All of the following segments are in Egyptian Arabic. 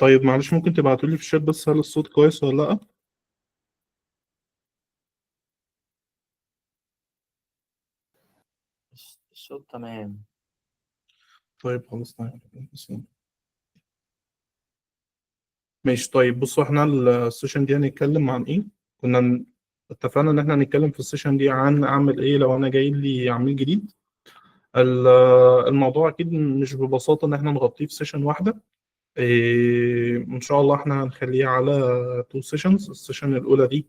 طيب معلش، ممكن تبعتولي في الشات بس هل الصوت كويس ولا لأ؟ الصوت تمام. طيب خلاص، تمام. بسم. ماشي. طيب بصوا، احنا ال session دي هنتكلم عن ايه؟ كنا اتفقنا ان احنا هنتكلم في ال session دي عن اعمل ايه لو انا جاي لي عميل جديد. الموضوع اكيد مش ببساطة ان احنا نغطيه في session واحدة. ان شاء الله احنا هنخليه على two sessions. ال session الاولى دي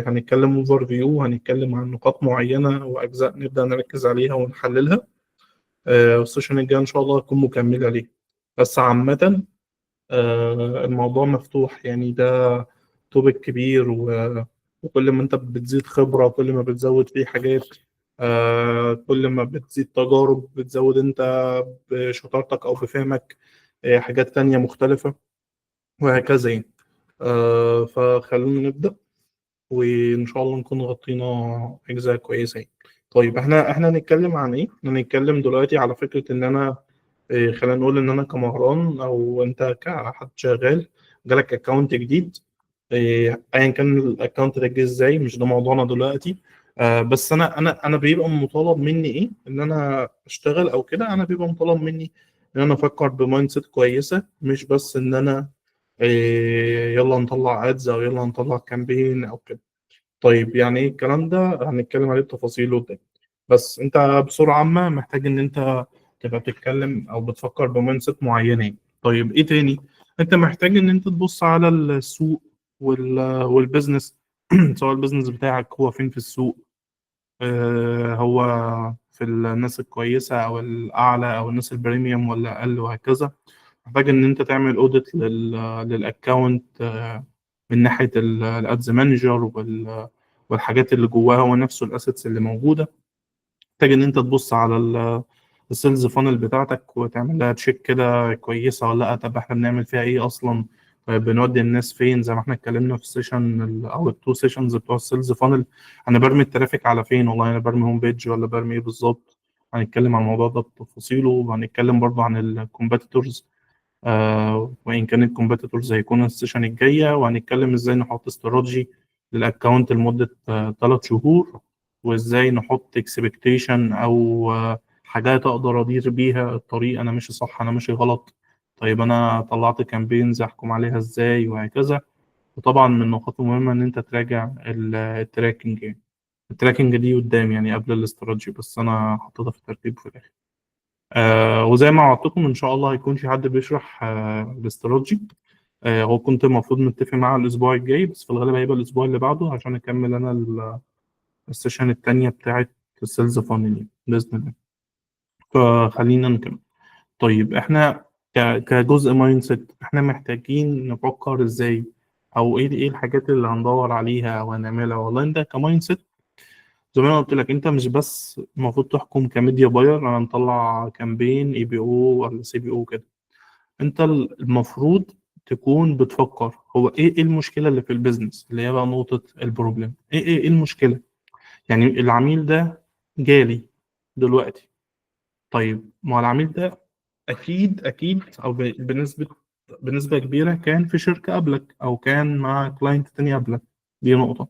هنتكلم overview، هنتكلم عن نقاط معينة واجزاء نبدأ نركز عليها ونحللها. وال session الجاي ان شاء الله هتكون مكملة ليه. بس عامة الموضوع مفتوح، يعني ده topic كبير، وكل ما انت بتزيد خبرة كل ما بتزود فيه حاجات، كل ما بتزيد تجارب بتزود انت بشطارتك او بفهمك حاجات تانية مختلفة وهكذا يعني. فخلونا نبدأ، وإن شاء الله نكون غطينا أجزاء كويسة يعني. طيب احنا هنتكلم عن ايه؟ احنا هنتكلم دلوقتي على فكرة ان انا خلينا نقول ان انا كمهران او انت كحد شغال جالك account جديد، ايا كان ال account ده جه ازاي مش ده موضوعنا دلوقتي. بس انا بيبقى مطالب مني ايه؟ ان انا اشتغل او كده. انا بيبقى مطالب مني ان انا افكر ب mindset كويسة، مش بس ان انا يلا نطلع ads او يلا نطلع campaign او كده. طيب يعني ايه الكلام ده؟ هنتكلم عليه بتفاصيله قدام. بس انت بصورة عامة محتاج ان انت تبقى بتتكلم او بتفكر ب mindset معينة يعني. طيب ايه تاني؟ انت محتاج ان انت تبص على السوق وال business، سواء ال business بتاعك هو فين في السوق، هو في الناس الكويسة او الاعلى او الناس ال premium ولا اقل وهكذا. محتاج ان انت تعمل audit لل account، من ناحية ال ads manager والحاجات اللي جواها هو نفسه ال assets اللي موجودة. محتاج ان انت تبص على ال sales funnel بتاعتك وتعمل لها check كده كويسة ولا لا. طب احنا بنعمل فيها ايه اصلا؟ طيب بنودي الناس فين؟ زي ما احنا اتكلمنا في ال session او ال two sessions بتوع ال sales funnel، انا برمي ال traffic على فين؟ والله انا برمي home page ولا برمي ايه بالظبط؟ هنتكلم عن الموضوع ده بتفاصيله، وهنتكلم برضه عن ال competitors، وان كان ال competitors هيكون ال session الجاية. وهنتكلم ازاي نحط استراتيجي لل account لمدة 3 شهور، وازاي نحط expectation او حاجات اقدر ادير بيها الطريق، انا ماشي صح انا ماشي غلط، طيب انا طلعت campaigns احكم عليها ازاي وهكذا. وطبعا من النقاط المهمة ان انت تراجع ال tracking، يعني ال tracking دي قدام يعني قبل الاستراتيجي، بس انا حطيتها في الترتيب في الاخر. وزي ما وعدتكم ان شاء الله هيكون في حد بيشرح الاستراتيجي. هو كنت المفروض متفق معاه الاسبوع الجاي، بس في الغالب هيبقى الاسبوع اللي بعده عشان اكمل انا ال session التانية بتاعت ال sales funnel يعني باذن الله. فخلينا نكمل. طيب احنا كجزء mindset احنا محتاجين نفكر ازاي، او ايه الحاجات اللي هندور عليها او هنعملها. والله انت ك mindset زي ما انا قلت لك، انت مش بس المفروض تحكم ك media buyer انا مطلع campaign ABO ولا CBO كده. انت المفروض تكون بتفكر هو ايه المشكلة اللي في ال business، اللي هي بقى نقطة ال problem. ايه المشكلة؟ يعني العميل ده جالي دلوقتي، طيب ما هو العميل ده اكيد او بنسبة كبيرة كان في شركة قبلك او كان مع client تاني قبلك، دي نقطة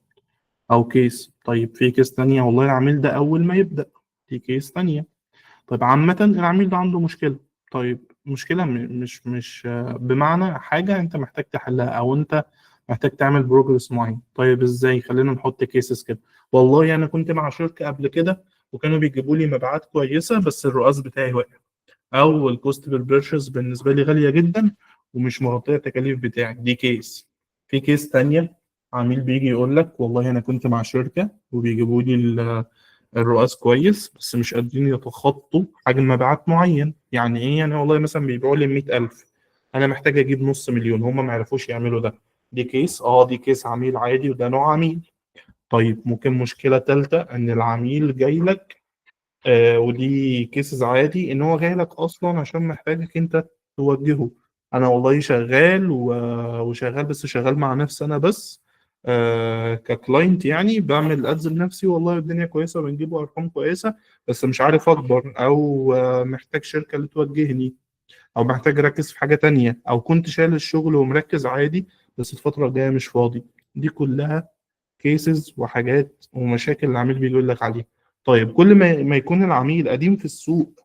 او case. طيب في case تانية، والله العميل ده اول ما يبدا، دي case تانية. طيب عامة العميل ده عنده مشكلة، طيب مشكلة مش بمعنى حاجة انت محتاج تحلها او انت محتاج تعمل progress معين. طيب ازاي؟ خلينا نحط cases كده. والله انا كنت مع شركة قبل كده وكانوا بيجيبوا لي مبيعات كويسة، بس ال ROAS بتاعي واقع، او ال cost per purchase بالنسبة لي غالية جدا ومش مغطيه التكاليف بتاعي، دي case. في case تانية عميل بيجي يقول لك والله انا كنت مع شركة وبيجيبوا لي ال ROAS كويس، بس مش قادرين يتخطوا حجم مبيعات معين. يعني ايه؟ يعني والله مثلا بيبيعوا لي 100,000، انا محتاج اجيب نص مليون، هم ما عرفوش يعملوا ده. دي case، دي case عميل عادي وده نوع عميل. طيب ممكن مشكلة تالتة ان العميل جاي لك، ودي cases عادي، ان هو جاي لك اصلا عشان محتاجك انت توجهه. انا والله شغال وشغال، بس شغال مع نفسي انا بس، ك client يعني، بعمل ads لنفسي والله الدنيا كويسة وبنجيب ارقام كويسة، بس مش عارف اكبر، او محتاج شركة اللي توجهني. او محتاج اركز في حاجة تانية، او كنت شايل الشغل ومركز عادي بس الفترة الجاية مش فاضي. دي كلها cases وحاجات ومشاكل العميل بيقول لك عليها. طيب كل ما يكون العميل قديم في السوق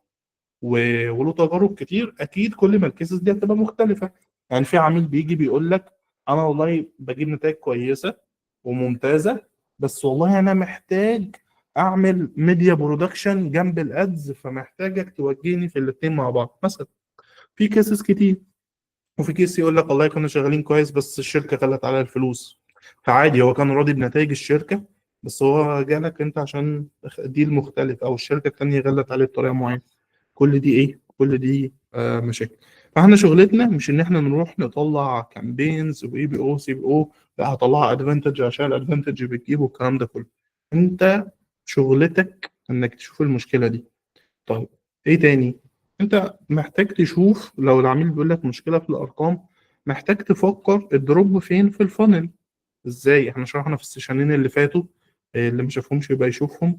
وله تجارب كتير، اكيد كل ما ال cases دي هتبقى مختلفة. يعني في عميل بيجي بيقول لك انا والله بجيب نتائج كويسة وممتازة، بس والله انا محتاج اعمل media production جنب ال ads، فمحتاجك توجهني في الاثنين مع بعض مثلا. في cases كتير. وفي case يقول لك والله كنا شغالين كويس بس الشركة غلت على الفلوس، فعادي هو كان راضي بنتائج الشركة، بس هو جالك انت عشان deal مختلف، او الشركة التانية غلت عليه بطريقة معينة. كل دي ايه؟ كل دي مشاكل. فاحنا شغلتنا مش ان احنا نروح نطلع campaigns و APO CPO، لا هطلعها advantage عشان ال advantage بتجيب والكلام ده كله. انت شغلتك انك تشوف المشكلة دي. طيب ايه تاني؟ انت محتاج تشوف لو العميل بيقول لك مشكلة في الارقام، محتاج تفكر ال drop فين في ال funnel. ازاي؟ احنا شرحنا في ال session ين اللي فاتوا، اللي ما شافهمش يبقى يشوفهم.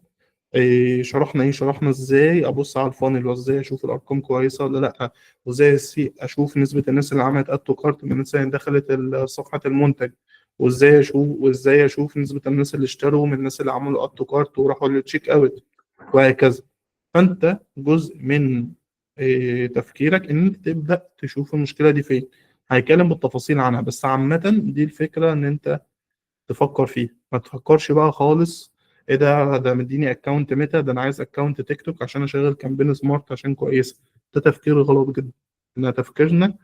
شرحنا ايه؟ شرحنا ازاي ابص على ال funnel، وازاي اشوف الارقام كويسة ولا لا، وازاي اشوف نسبه الناس اللي عملت add to cart من الناس اللي دخلت صفحة المنتج، وازاي اشوف نسبه الناس اللي اشتروا من الناس اللي عملوا add to cart وراحوا لل checkout وهكذا. فانت جزء من تفكيرك ان انت تبدا تشوف المشكلة دي فين. هيتكلم بالتفاصيل عنها، بس عامة دي الفكرة ان انت تفكر فيها. ما تفكرش بقى خالص ايه ده مديني account ميتا، ده انا عايز account تيك توك عشان اشغل campaign smart عشان كويسة. ده تفكير غلط جدا. ان تفكيرنا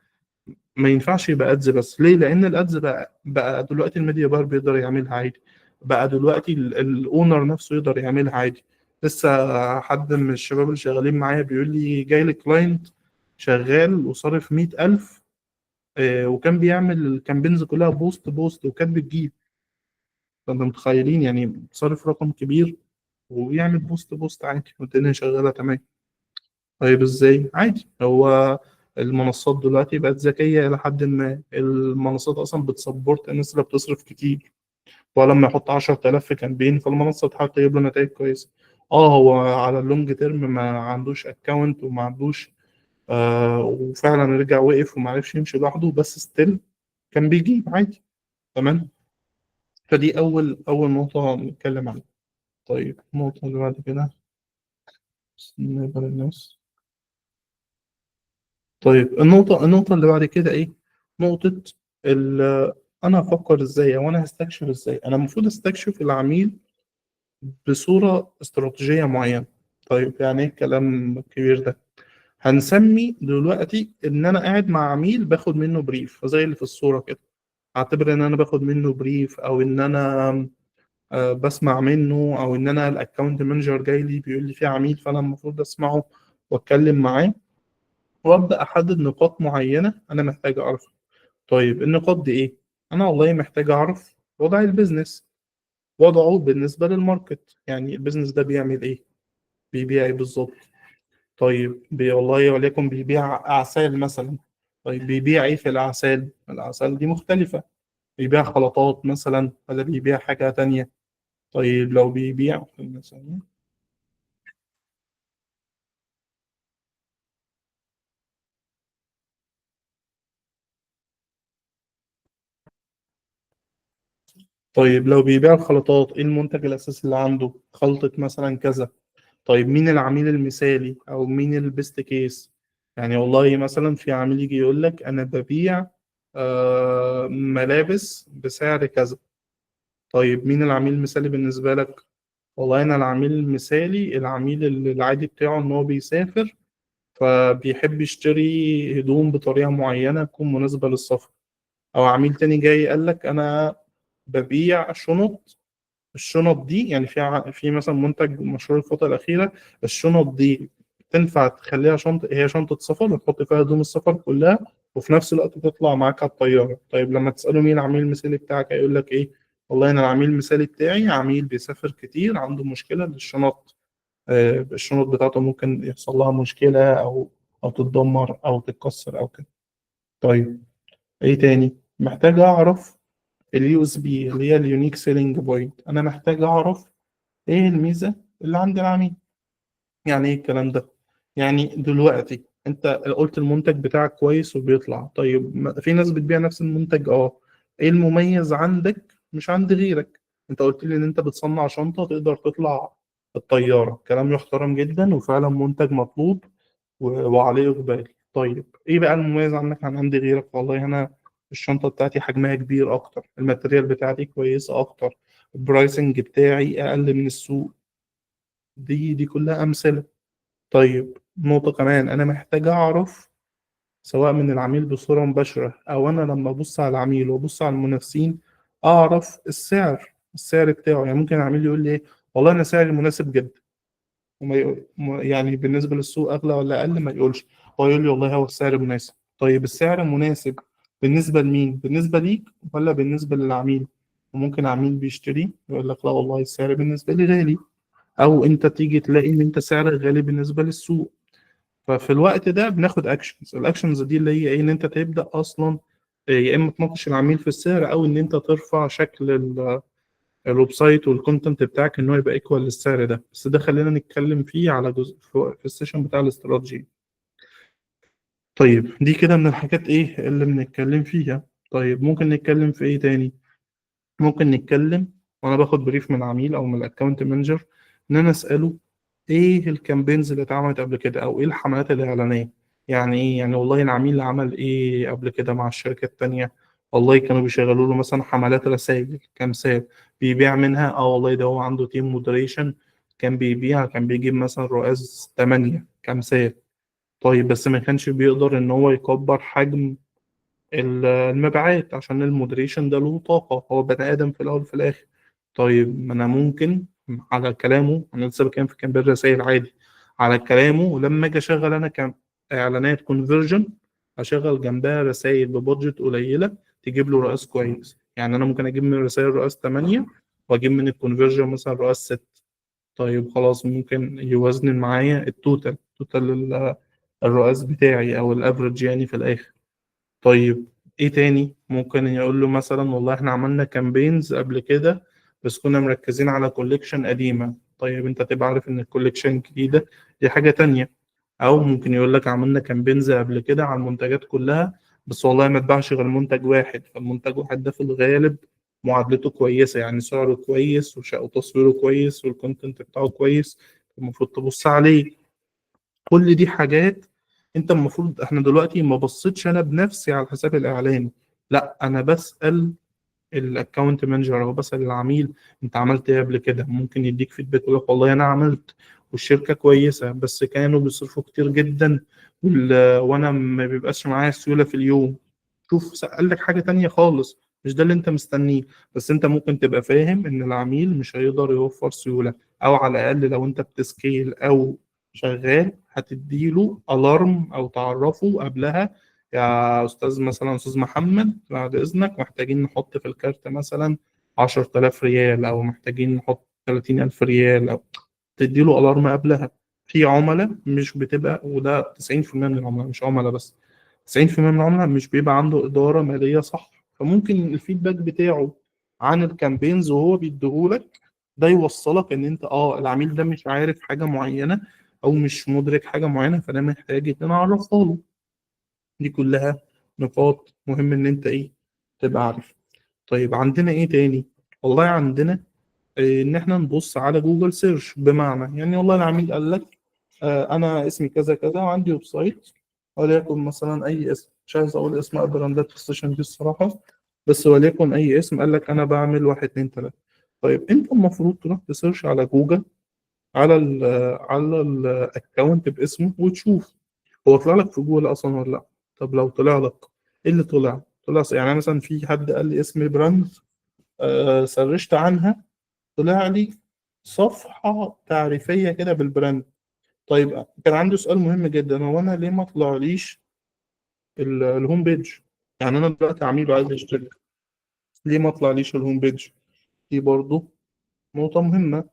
ما ينفعش يبقى ads بس. ليه؟ لان ال ads بقى دلوقتي ال media buyer بيقدر يعملها عادي، بقى دلوقتي ال owner نفسه يقدر يعملها عادي. لسه حد من الشباب اللي شغالين معايا بيقول لي جاي لي client شغال وصارف 100,000، وكان بيعمل ال campaigns كلها post post وكانت بتجيب. فانتوا متخيلين يعني صارف رقم كبير وبيعمل post post عادي والدنيا شغالة تمام. طيب ازاي؟ عادي، هو المنصات دلوقتي بقت ذكية إلى حد ما. المنصات أصلا بت support الناس اللي بتصرف كتير، ولما يحط 10,000 في campaign فالمنصة بتحاول تجيب له نتائج كويسة. هو على ال long term ما عندوش account وما عندوش، وفعلا رجع وقف وما عرفش يمشي لوحده، بس still كان بيجيب عادي. تمام. فدي أول نقطة نتكلم عنها. طيب النقطة اللي بعد كده نقبل الناس. طيب النقطة اللي بعد كده إيه؟ نقطة أنا هفكر إزاي أو أنا هستكشف إزاي؟ أنا المفروض أستكشف العميل بصورة استراتيجية معينة. طيب يعني إيه الكلام الكبير ده؟ هنسمي دلوقتي إن أنا قاعد مع عميل باخد منه brief زي اللي في الصورة كده. أعتبر إن أنا باخد منه brief، أو إن أنا بسمع منه، أو إن أنا ال account manager جاي لي بيقول لي في عميل، فأنا المفروض أسمعه وأتكلم معاه وأبدأ أحدد نقاط معينة أنا محتاج أعرفها. طيب النقاط دي إيه؟ أنا والله محتاج أعرف وضع ال business، وضعه بالنسبة لل market، يعني ال business ده بيعمل إيه؟ بيبيع إيه بالظبط؟ طيب والله وليكن بيبيع أعسال مثلا. طيب بيبيع إيه في الأعسال؟ الأعسال دي مختلفة، بيبيع خلطات مثلا ولا بيبيع حاجة تانية؟ طيب لو بيبيع مثلا، طيب لو بيبيع الخلطات ايه المنتج الاساسي اللي عنده؟ خلطة مثلا كذا. طيب مين العميل المثالي او مين ال best case؟ يعني والله مثلا في عميل يجي يقول لك انا ببيع ملابس بسعر كذا. طيب مين العميل المثالي بالنسبة لك؟ والله انا العميل المثالي العميل اللي العادي بتاعه ان هو بيسافر فبيحب يشتري هدوم بطريقة معينة تكون مناسبة للسفر. او عميل تاني جاي قال لك انا ببيع شنط، الشنط دي يعني في مثلا منتج مشهور الفترة الأخيرة، الشنط دي تنفع تخليها شنطة، هي شنطة سفر وتحط فيها هدوم السفر كلها وفي نفس الوقت تطلع معاك على الطيارة. طيب لما تسأله مين العميل المثالي بتاعك هيقول لك إيه؟ والله أنا العميل المثالي بتاعي عميل بيسافر كتير، عنده مشكلة للشنط، الشنط بتاعته ممكن يحصل لها مشكلة أو تتدمر أو تتكسر أو كده. طيب إيه تاني؟ محتاج أعرف ال USP اللي هي ال unique selling point. انا محتاج اعرف ايه الميزة اللي عند العميل. يعني ايه الكلام ده؟ يعني دلوقتي انت قلت المنتج بتاعك كويس وبيطلع، طيب في ناس بتبيع نفس المنتج، ايه المميز عندك مش عند غيرك؟ انت قلت لي ان انت بتصنع شنطة تقدر تطلع الطيارة، كلام يحترم جدا وفعلا منتج مطلوب وعليه اقبال. طيب ايه بقى المميز عنك عن عند غيرك؟ والله انا الشنطة بتاعتي حجمها كبير اكتر، ال material بتاعتي كويسة اكتر، ال pricing بتاعي اقل من السوق. دي كلها امثلة. طيب نقطة كمان انا محتاج اعرف، سواء من العميل بصورة مباشرة أو أنا لما أبص على العميل وأبص على المنافسين أعرف السعر بتاعه. يعني ممكن العميل يقول لي إيه، والله أنا سعري مناسب جدا، وما يعني بالنسبة للسوق أغلى ولا أقل ما يقولش، هو يقول لي والله هو السعر مناسب. طيب السعر مناسب بالنسبة لمين؟ بالنسبة ليك ولا بالنسبة للعميل؟ وممكن عميل بيشتري يقول لك لا والله السعر بالنسبة لي غالي، أو أنت تيجي تلاقي إن أنت سعرك غالي بالنسبة للسوق. ففي الوقت ده بناخد actions. ال actions دي اللي هي ايه؟ ان انت تبدا اصلا يا اما تناقش العميل في السعر، او ان انت ترفع شكل ال website وال content بتاعك ان هو يبقى equal للسعر ده. بس ده خلينا نتكلم فيه على جزء في ال session بتاع الاستراتيجي. طيب دي كده من الحاجات ايه اللي بنتكلم فيها. طيب ممكن نتكلم في ايه تاني؟ ممكن نتكلم وانا باخد brief من العميل او من ال account manager، ان انا اساله ايه ال campaigns اللي اتعملت قبل كده، او ايه الحملات الاعلانية. يعني ايه؟ يعني والله العميل عمل ايه قبل كده مع الشركة التانية، والله كانوا بيشغلوا له مثلا حملات رسائل كمثال، بيبيع منها، والله ده هو عنده team moderation كان بيبيع، كان بيجيب مثلا ROAS 8 كمثال. طيب بس ما كانش بيقدر ان هو يكبر حجم المبيعات عشان ال moderation ده له طاقة، هو بني آدم في الأول وفي الآخر. طيب ما أنا ممكن على كلامه، أنا لسه بتكلم في campaign رسائل عادي، على كلامه لما أجي أشغل أنا كام إعلانات conversion، أشغل جنبها رسائل ب budget قليلة تجيب له ROAS كويس. يعني أنا ممكن أجيب من الرسائل ROAS 8 وأجيب من ال conversion مثلا ROAS 6. طيب خلاص ممكن يوازن معايا ال total، total ال ROAS بتاعي أو ال average يعني في الآخر. طيب ايه تاني؟ ممكن يقول له مثلا والله احنا عملنا campaigns قبل كده بس كنا مركزين على collection قديمة. طيب انت تبقى عارف ان ال collection الجديدة دي حاجة تانية. او ممكن يقول لك عملنا campaigns قبل كده على المنتجات كلها بس والله ما اتباعش غير منتج واحد، فالمنتج واحد ده في الغالب معادلته كويسة، يعني سعره كويس وتصويره كويس وال content بتاعه كويس، المفروض تبص عليه. كل دي حاجات انت المفروض، احنا دلوقتي ما بصيتش انا بنفسي على الحساب الاعلاني، لا انا بسأل ال account manager او بسأل العميل انت عملت ايه قبل كده. ممكن يديك feedback يقول لك والله انا عملت والشركة كويسة بس كانوا بيصرفوا كتير جدا وانا ما بيبقاش معايا سيولة في اليوم. شوف سأل لك حاجة تانية خالص مش ده اللي انت مستنيه، بس انت ممكن تبقى فاهم ان العميل مش هيقدر يوفر سيولة، او على الاقل لو انت بت scale او شغال هتديله alarm او تعرفه قبلها، يا استاذ مثلا استاذ محمد بعد اذنك محتاجين نحط في الكارت مثلا 10,000 ريال، او محتاجين نحط 30,000 ريال، او تديله alarm قبلها. في عملاء مش بتبقى، وده 90% من العملاء مش عملاء بس، 90% من العملاء مش بيبقى عنده إدارة مالية صح، فممكن ال feedback بتاعه عن ال campaigns وهو بيديهولك ده يوصلك ان انت العميل ده مش عارف حاجة معينة او مش مدرك حاجة معينة، فانا محتاج ان انا اعرفها له. دي كلها نقاط مهم ان انت تبقى عارف. طيب عندنا ايه تاني؟ والله عندنا ان احنا نبص على Google search. بمعنى يعني والله العميل قال لك انا اسمي كذا كذا وعندي website، وليكن مثلا اي اسم، مش عايز اقول اسماء براندات في ال session دي الصراحة، بس وليكن اي اسم، قال لك انا بعمل 1 2 3. طيب انت المفروض تروح ت search على جوجل على ال account باسمه وتشوف هو طلع لك في جوجل اصلا ولا لا. طب لو طلع لك ايه اللي طلع؟ طلع يعني مثلا في حد قال لي اسم brand، سرشت عنها طلع لي صفحة تعريفية كده بال brand. طيب كان عندي سؤال مهم جدا، هو انا ليه ما طلعليش ال home page؟ يعني انا دلوقتي عميل وعايز يشتري، ليه ما طلعليش ال home page؟ دي برضو نقطة مهمة.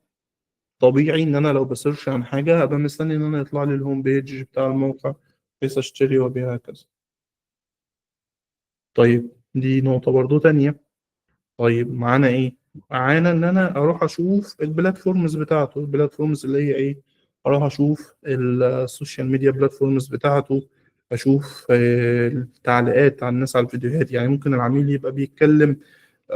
طبيعي ان انا لو ب search عن حاجة ابقى مستني ان انا يطلع لي ال home page بتاع الموقع بحيث اشتري وابيع هكذا. طيب دي نقطة برضو تانية. طيب معانا ايه؟ معانا ان انا اروح اشوف ال platforms بتاعته، ال platforms اللي هي ايه؟ اروح اشوف ال social media platforms بتاعته، اشوف التعليقات على الناس على الفيديوهات. يعني ممكن العميل يبقى بيتكلم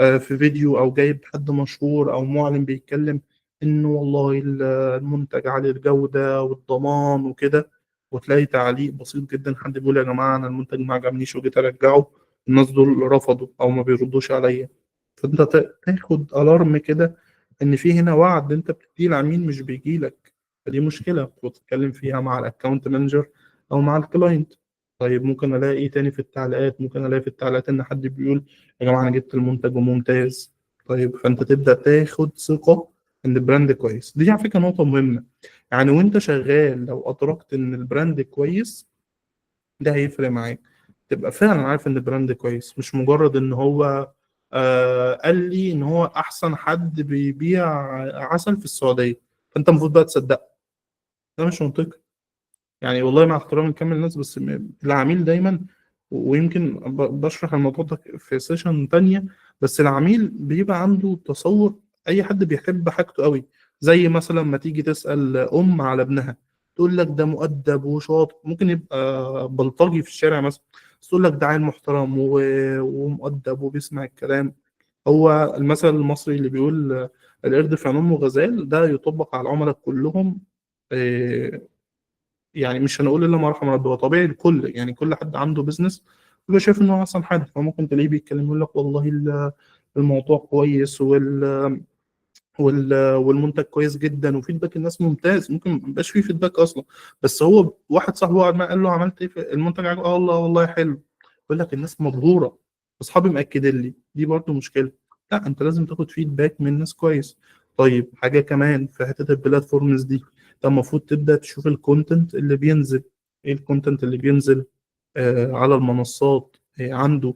في فيديو او جايب حد مشهور او معلن بيتكلم انه والله المنتج عالي الجودة والضمان وكده، وتلاقي تعليق بسيط جدا حد بيقول يا جماعة انا المنتج ما عجبنيش وجيت ارجعه، الناس دول رفضوا او ما بيردوش عليا. فانت تاخد alarm كده ان في هنا وعد انت بتديه العميل مش بيجيلك، فدي مشكلة وتتكلم فيها مع ال account manager او مع ال client. طيب ممكن الاقي ايه تاني في التعليقات؟ ممكن الاقي في التعليقات ان حد بيقول يا جماعة انا جبت المنتج وممتاز. طيب فانت تبدا تاخد ثقة ان ال brand كويس. دي على فكرة نقطة مهمة، يعني وانت شغال لو ادركت ان ال brand كويس ده هيفرق معاك، تبقى فعلا عارف ان ال brand كويس، مش مجرد ان هو قال لي ان هو احسن حد بيبيع عسل في السعودية فانت المفروض بقى تصدقه. ده مش منطقي يعني، والله مع احترامي لكامل الناس، بس العميل دايما، ويمكن بشرح الموضوع ده في session تانية، بس العميل بيبقى عنده تصور، اي حد بيحب حاجته قوي. زي مثلا ما تيجي تسأل ام على ابنها تقول لك ده مؤدب وشاطر، ممكن يبقى بلطجي في الشارع مثلا بس تقول لك ده عيل محترم ومؤدب وبيسمع الكلام. هو المثل المصري اللي بيقول القرد في عين امه غزال، ده يطبق على العملاء كلهم. يعني مش هنقول الا ما رحم ربي، هو طبيعي الكل، يعني كل حد عنده business بيبقى شايف ان هو احسن حد، فممكن تلاقيه بيتكلم يقول لك والله الموضوع كويس والمنتج كويس جدا و feedback الناس ممتاز، ممكن ما يبقاش فيه feedback اصلا، بس هو واحد صاحبه قعد معاه قال له عملت ايه في المنتج؟ عجبه؟ الله والله حلو. يقول لك الناس مبهوره، اصحابي مأكدين لي. دي برضه مشكلة، لا انت لازم تاخد feedback من الناس كويس. طيب حاجة كمان في حتة ال platforms دي، انت المفروض تبدا تشوف ال content اللي بينزل، ايه ال content اللي بينزل على المنصات عنده.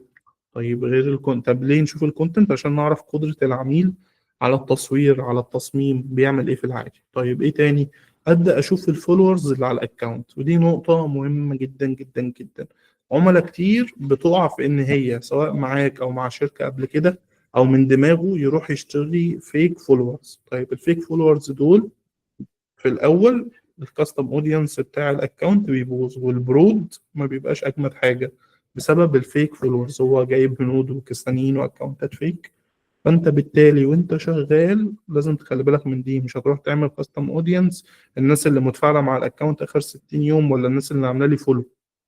طيب غير ال content، طب ليه نشوف ال content؟ عشان نعرف قدرة العميل على التصوير، على التصميم، بيعمل ايه في العادي. طيب ايه تاني؟ ابدا اشوف ال followers اللي على ال account، ودي نقطة مهمة جدا جدا جدا. عملاء كتير بتقع في ان هي سواء معاك او مع شركة قبل كده او من دماغه يروح يشتري fake followers. طيب ال fake followers دول في الاول ال custom audience بتاع ال account بيبوظ، وال broad ما بيبقاش اجمد حاجة بسبب ال fake followers. هو جايب هنود وباكستانيين و accountات fake، فانت بالتالي وانت شغال لازم تخلي بالك من دي. مش هتروح تعمل custom audience الناس اللي متفاعله مع ال account اخر 60 يوم ولا الناس اللي عامله لي follow،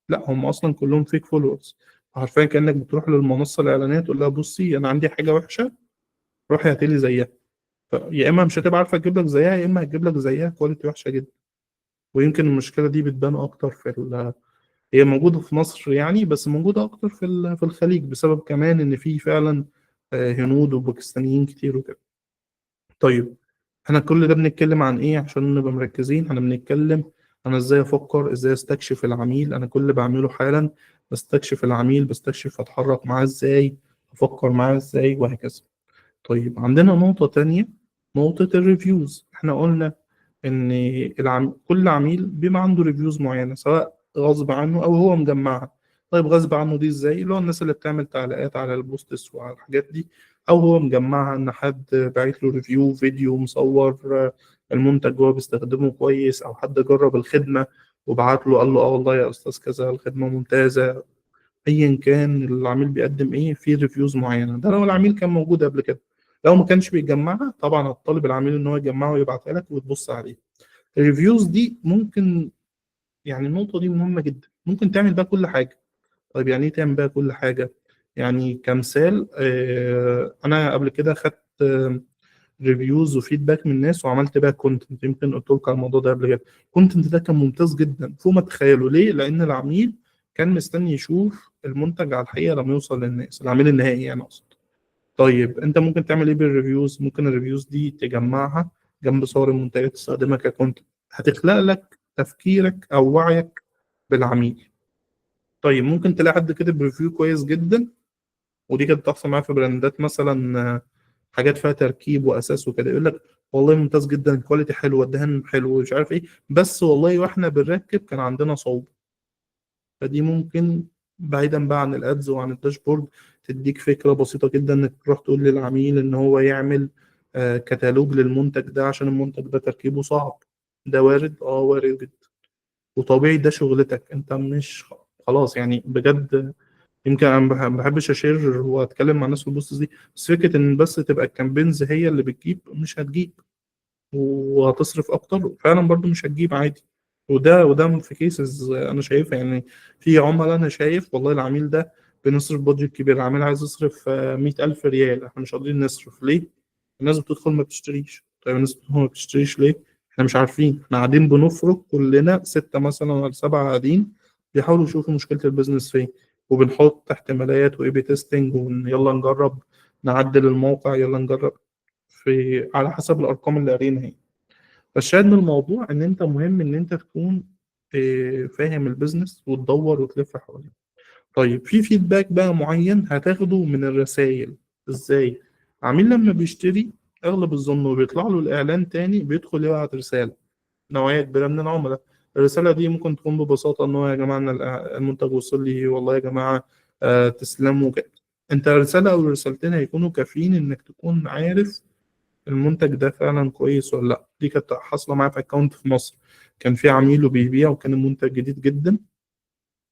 لا هم اصلا كلهم fake followers. حرفيا كانك بتروح للمنصه الاعلانية تقول لها بصي انا عندي حاجة وحشة روحي هاتي لي زيها، يا اما مش هتبقى عارفه تجيب لك زيها، يا اما هتجيب لك زيها quality وحشة جدا. ويمكن المشكلة دي بتبان اكتر هي موجودة في مصر يعني، بس موجودة اكتر في الخليج، بسبب كمان ان في فعلا هنود وباكستانيين كتير وكده. طيب احنا كل ده بنتكلم عن ايه عشان نبقى مركزين؟ احنا بنتكلم انا ازاي افكر، ازاي استكشف العميل. انا كل اللي بعمله حالا بستكشف العميل، بستكشف اتحرك معاه ازاي، افكر معاه ازاي، وهكذا. طيب عندنا نقطة تانية، نقطة ال reviews. احنا قلنا ان كل عميل بيبقى عنده reviews معينة، سواء غصب عنه او هو مجمعها. طيب غصب عنه دي ازاي؟ اللي هو الناس اللي بتعمل تعليقات على ال posts وعلى الحاجات دي، او هو مجمعها ان حد باعت له review فيديو مصور المنتج وهو بيستخدمه كويس، او حد جرب الخدمة وبعت له قال له اه والله يا استاذ كذا الخدمة ممتازة. ايا كان العميل بيقدم ايه في reviews معينة، ده لو العميل كان موجود قبل كده. لو ما كانش بيجمعها طبعا هتطالب العميل ان هو يجمعه ويبعتها لك وتبص عليه. ال reviews دي ممكن، يعني النقطة دي مهمة جدا، ممكن تعمل بقى كل حاجة. طيب يعني ايه تعمل بقى كل حاجة؟ يعني كمثال انا قبل كده خدت reviews و feedback من الناس وعملت بقى content، يمكن قلت لكم على الموضوع ده قبل كده. ال content ده كان ممتاز جدا فوق ما تتخيلوا. ليه؟ لان العميل كان مستني يشوف المنتج على الحقيقة لما يوصل للناس، العميل النهائي يعني اقصد. طيب انت ممكن تعمل ايه بال reviews؟ ممكن ال reviews دي تجمعها جنب صور المنتجات تستخدمها ك content، هتخلق لك تفكيرك او وعيك بالعميل. طيب ممكن تلاقي حد كتب review كويس جدا، ودي كانت بتحصل معايا في brandات مثلا حاجات فيها تركيب واساس وكده، يقول لك والله ممتاز جدا، quality حلوة، الدهان حلو، مش عارف ايه، بس والله واحنا بنركب كان عندنا صعوبة. فدي ممكن بعيدا بقى عن ال ads وعن ال dashboard تديك فكرة بسيطة جدا انك تروح تقول للعميل ان هو يعمل كتالوج للمنتج ده عشان المنتج ده تركيبه صعب. ده وارد، وارد جدا وطبيعي، ده شغلتك انت، مش خلاص يعني بجد. يمكن انا ما بحبش اشير واتكلم مع الناس في ال posts دي، بس فكرة ان بس تبقى ال campaigns هي اللي بتجيب، مش هتجيب وهتصرف اكتر فعلا برضو مش هتجيب عادي. وده في cases انا شايفها، يعني في عملاء انا شايف والله العميل ده بنصرف budget كبير، العميل عايز يصرف 100,000 ريال، احنا مش قادرين نصرف. ليه؟ الناس بتدخل ما بتشتريش. طيب الناس بتدخل ما بتشتريش ليه؟ احنا مش عارفين، احنا قاعدين بنفرك كلنا 6 مثلا ولا 7 قاعدين بيحاولوا يشوفوا مشكلة ال business فين، وبنحط احتمالات و A/B testing، ويلا نجرب نعدل الموقع، يلا نجرب في على حسب الارقام اللي قارينها هي. فالشاهد من الموضوع ان انت مهم ان انت تكون فاهم ال business وتدور وتلف حواليه. طيب في feedback بقى معين هتاخده من الرسائل ازاي؟ عميل لما بيشتري اغلب الظن وبيطلع له الاعلان تاني بيدخل يبعت رسالة، نوعية كبيرة من العملاء. الرسالة دي ممكن تكون ببساطة ان هو يا جماعة ان المنتج وصل لي، والله يا جماعة تسلموا كده. انت رسالة او رسالتين هيكونوا كافيين انك تكون عارف المنتج ده فعلا كويس ولا لا. دي كانت حاصله معايا في account في مصر، كان في عميل وبيبيع وكان المنتج جديد جدا،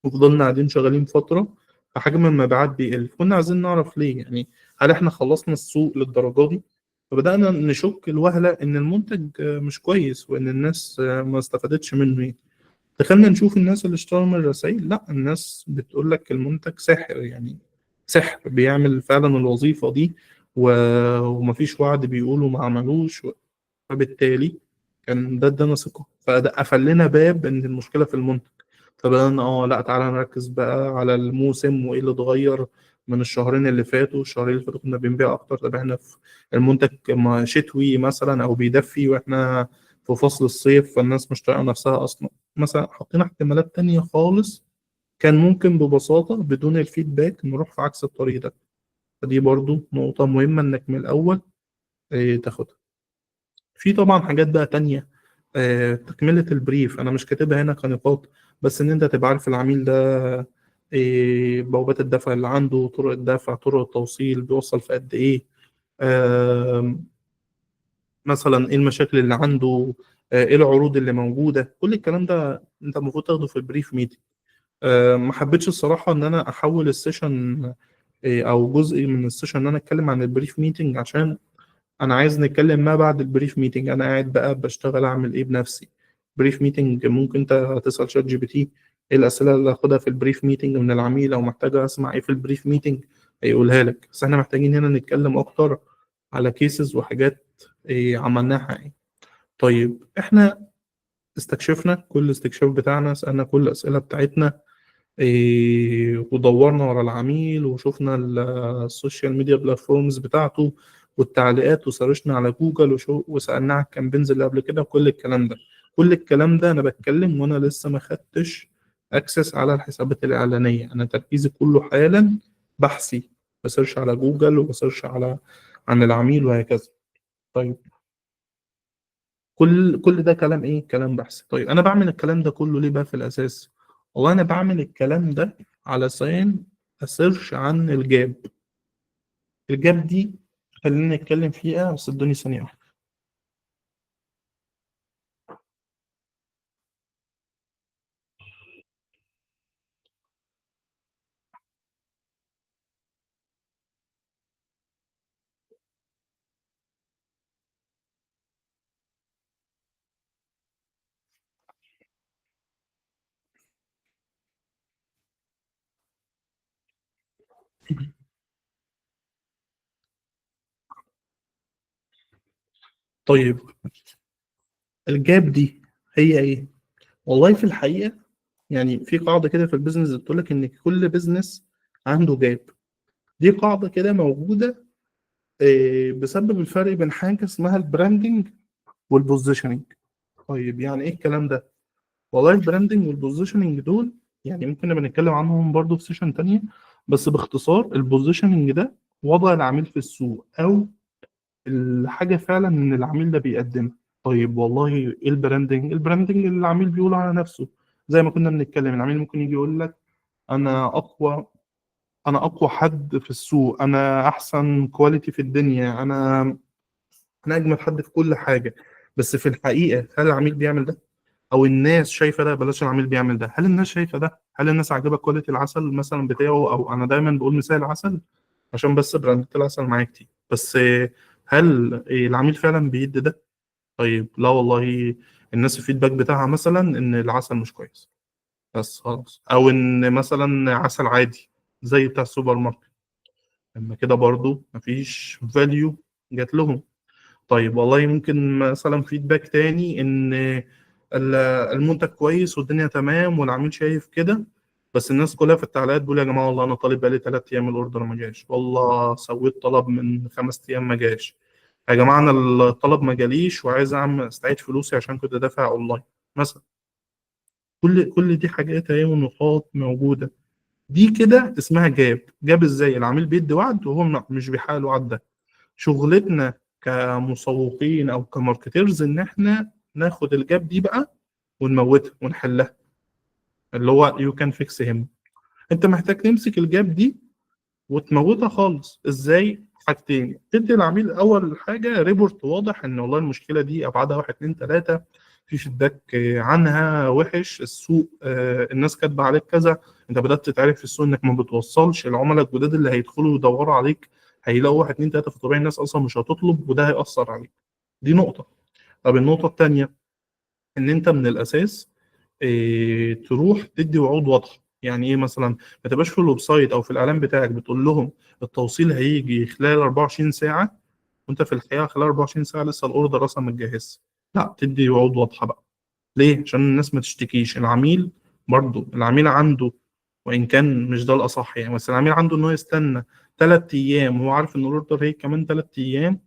وفضلنا قاعدين شغالين فترة فحجم المبيعات بيقل، كنا عايزين نعرف ليه، يعني هل احنا خلصنا السوق للدرجة دي؟ فبدأنا نشك الوهلة إن المنتج مش كويس وإن الناس ما استفادتش منه. يعني دخلنا نشوف الناس اللي اشتروا من الرسائل، لا الناس بتقول لك المنتج ساحر، يعني سحر بيعمل فعلا الوظيفة دي ومفيش وعد بيقولوا ما عملوش، فبالتالي كان ده ادانا ثقة، فده قفل لنا باب إن المشكلة في المنتج. فبدأنا لا تعالى نركز بقى على الموسم وإيه اللي اتغير من الشهرين اللي فاتوا، الشهرين اللي فاتوا كنا بنبيع أكتر، طب إحنا في المنتج شتوي مثلا أو بيدفي وإحنا في فصل الصيف فالناس مش طايقة نفسها أصلا مثلا، حطينا احتمالات تانية خالص كان ممكن ببساطة بدون ال feedback نروح في عكس الطريق ده. فدي برضو نقطة مهمة إنك من الأول تاخدها. في طبعا حاجات بقى تانية، تكملة ال brief أنا مش كاتبها هنا كنقاط، بس إن أنت تبقى عارف العميل ده بوابات الدفع اللي عنده، طرق الدفع، طرق التوصيل، بيوصل في قد إيه، مثلا إيه المشاكل اللي عنده، إيه العروض اللي موجودة، كل الكلام ده أنت المفروض تاخده في ال brief meeting. ما حبيتش الصراحة إن أنا أحول ال session أو جزء من ال session إن أنا أتكلم عن ال brief meeting، عشان أنا عايز نتكلم ما بعد ال brief meeting. أنا قاعد بقى بشتغل أعمل إيه بنفسي. brief meeting ممكن أنت تسأل ChatGPT إيه الأسئلة اللي هاخدها في ال brief meeting من العميل، أو محتاج أسمع إيه في ال brief meeting هيقولها لك. بس إحنا محتاجين هنا نتكلم أكتر على cases وحاجات عملناها إيه. طيب إحنا استكشفنا كل الاستكشاف بتاعنا، سألنا كل الأسئلة بتاعتنا، ودورنا ورا العميل وشفنا ال social media platforms بتاعته والتعليقات، وسرشنا على جوجل وسألنا على ال campaigns اللي قبل كده وكل الكلام ده. كل الكلام ده أنا بتكلم وأنا لسه ما خدتش access على الحسابات الإعلانية، أنا تركيزي كله حالا بحثي، ب search على جوجل وب search على عن العميل وهكذا. طيب كل ده كلام إيه؟ كلام بحثي. طيب أنا بعمل الكلام ده كله ليه بقى في الأساس؟ والله أنا بعمل الكلام ده علشان أ search عن ال gap. ال gap دي خلينا نتكلم فيها، بس ادوني ثانية واحدة. طيب ال gap دي هي ايه؟ والله في الحقيقة يعني في قاعدة كده في ال business بتقول لك ان كل business عنده gap. دي قاعدة كده موجودة بسبب الفرق بين حاجة اسمها ال branding وال positioning. طيب يعني ايه الكلام ده؟ والله ال branding وال positioning دول يعني ممكن نبقى نتكلم عنهم برضو في session تانية، بس باختصار ال positioning ده وضع العميل في السوق او الحاجة فعلا ان العميل ده بيقدمها. طيب والله ايه ال branding؟ ال branding اللي العميل بيقوله على نفسه، زي ما كنا بنتكلم العميل ممكن يجي يقول لك انا اقوى حد في السوق، انا احسن quality في الدنيا، انا اجمد حد في كل حاجة. بس في الحقيقة هل العميل بيعمل ده؟ او الناس شايفه ده؟ بلاش العميل بيعمل ده، هل الناس شايفه ده؟ هل الناس عاجبها quality العسل مثلا بتاعه؟ او انا دايما بقول مثال العسل عشان بس brand العسل معايا كتير، بس هل العميل فعلا بيدي ده؟ طيب لا والله، الناس ال feedback بتاعها مثلا ان العسل مش كويس بس خلاص، او ان مثلا عسل عادي زي بتاع السوبر ماركت، لما كده برضو مفيش value جات لهم. طيب والله ممكن مثلا feedback تاني ان المنتج كويس والدنيا تمام والعميل شايف كده، بس الناس كلها في التعليقات بتقول يا جماعة والله انا طالب بقالي 3 ايام ال order ما جاش، والله سويت طلب من 5 ايام ما جاش، يا جماعة انا الطلب ما جاليش وعايز اعمل استعيد فلوسي عشان كنت دافع اونلاين مثلا. كل دي حاجات اهي ونقاط موجودة، دي كده اسمها gap. gap ازاي؟ العميل بيدي وعد وهو مش بيحقق الوعد ده. شغلتنا كمسوقين او ك marketers ان احنا ناخد ال gap دي بقى ونموتها ونحلها، اللي هو you can fix him. انت محتاج تمسك ال gap دي وتموتها خالص. ازاي؟ حاجتين، تدي العميل اول حاجة report واضح ان والله المشكلة دي ابعادها 1 2 3، في feedback عنها وحش، السوق الناس كاتبه عليك كذا، انت بدات تتعرف في السوق انك ما بتوصلش، العملاء الجداد اللي هيدخلوا يدوروا عليك هيلاقوا 1 2 3، فطبيعي الناس اصلا مش هتطلب وده هيأثر عليك. دي نقطة. طب النقطة الثانية ان انت من الاساس تروح تدي وعود واضحة. يعني ايه مثلا؟ ما تبقاش في ال website او في الاعلان بتاعك بتقول لهم التوصيل هيجي خلال 24 ساعة وانت في الحقيقة خلال 24 ساعة لسه ال order اصلا ما اتجهزش. لا، تدي وعود واضحة بقى. ليه؟ عشان الناس ما تشتكيش. العميل برضو العميل عنده، وان كان مش ده الاصح يعني، بس العميل عنده ان هو يستنى 3 ايام وهو عارف ان ال order هيجي كمان 3 ايام،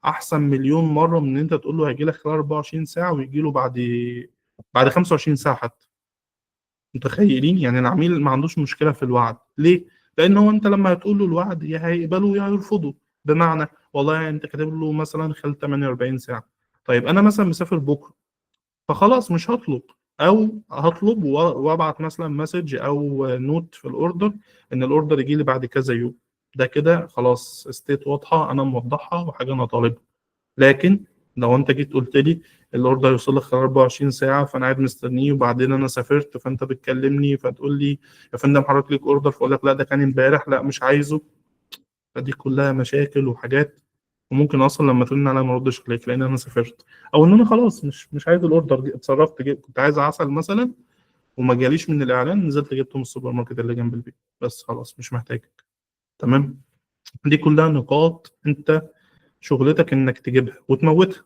احسن مليون مرة من ان انت تقول له هيجي لك خلال 24 ساعة ويجي له بعد 25 ساعة حتى. متخيلين؟ يعني العميل ما عندوش مشكلة في الوعد. ليه؟ لان هو انت لما هتقول له الوعد يا هيقبله يا هيرفضه. بمعنى والله انت كاتب له مثلا خلال 48 ساعة، طيب انا مثلا مسافر بكره فخلاص مش هطلب، او هطلب وابعت مثلا message او note في ال order ان ال order يجي لي بعد كذا يوم. ده كده خلاص state واضحة انا موضحها وحاجه انا طالبها. لكن لو انت جيت قلت لي ال order يوصل لك خلال 24 ساعة فانا قاعد مستنيه، وبعدين انا سافرت فانت بتكلمني فتقول لي يا فندم حضرتك ليك order، فاقول لك لا ده كان امبارح، لا مش عايزه. فدي كلها مشاكل وحاجات، وممكن اصلا لما ترن عليا ما اردش عليك لان انا سافرت، او ان انا خلاص مش عايز ال order، اتصرفت، كنت عايز عسل مثلا وما جاليش من الاعلان، نزلت جبته من السوبر ماركت اللي جنب البيت، بس خلاص مش محتاجك. تمام؟ دي كلها نقاط انت شغلتك انك تجيبها وتموتها.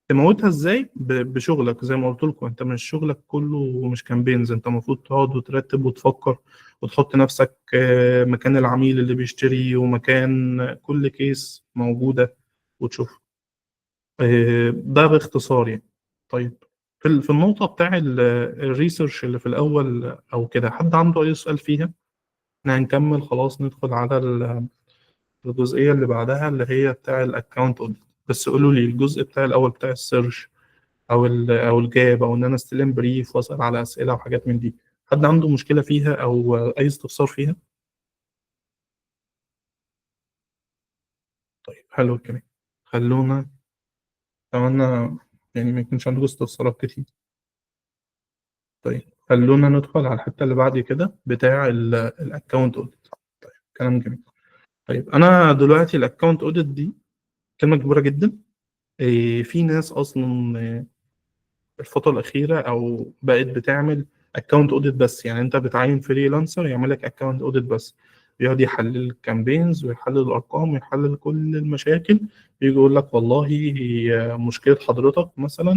تموتها ازاي؟ بشغلك زي ما قلت لكم، انت مش شغلك كله مش campaigns، انت المفروض تقعد وترتب وتفكر وتحط نفسك مكان العميل اللي بيشتري ومكان كل case موجودة وتشوفها. ده باختصار يعني. طيب في النقطة بتاع ال research اللي في الأول أو كده، حد عنده أي سؤال فيها؟ احنا هنكمل خلاص، ندخل على الجزئية اللي بعدها اللي هي بتاع ال account audit. بس قولوا لي الجزء بتاع الأول بتاع ال search أو ال gap، أو إن أنا استلم brief وأسأل على أسئلة وحاجات من دي، حد عنده مشكلة فيها أو أي استفسار فيها؟ طيب حلو الكلام. خلونا، أتمنى يعني ما يكونش عندكم استفسارات كتير. طيب خلونا ندخل على الحتة اللي بعد كده بتاع ال account audit. طيب كلام جميل. طيب أنا دلوقتي ال account audit دي كلمة كبيرة جدا. في ناس أصلا، الفترة الأخيرة أو بقت بتعمل account audit بس، يعني أنت بتعين freelancer يعمل لك account audit بس، بيقعد يحلل ال campaigns ويحلل الأرقام ويحلل كل المشاكل، بيجي يقول لك والله هي مشكلة حضرتك مثلا،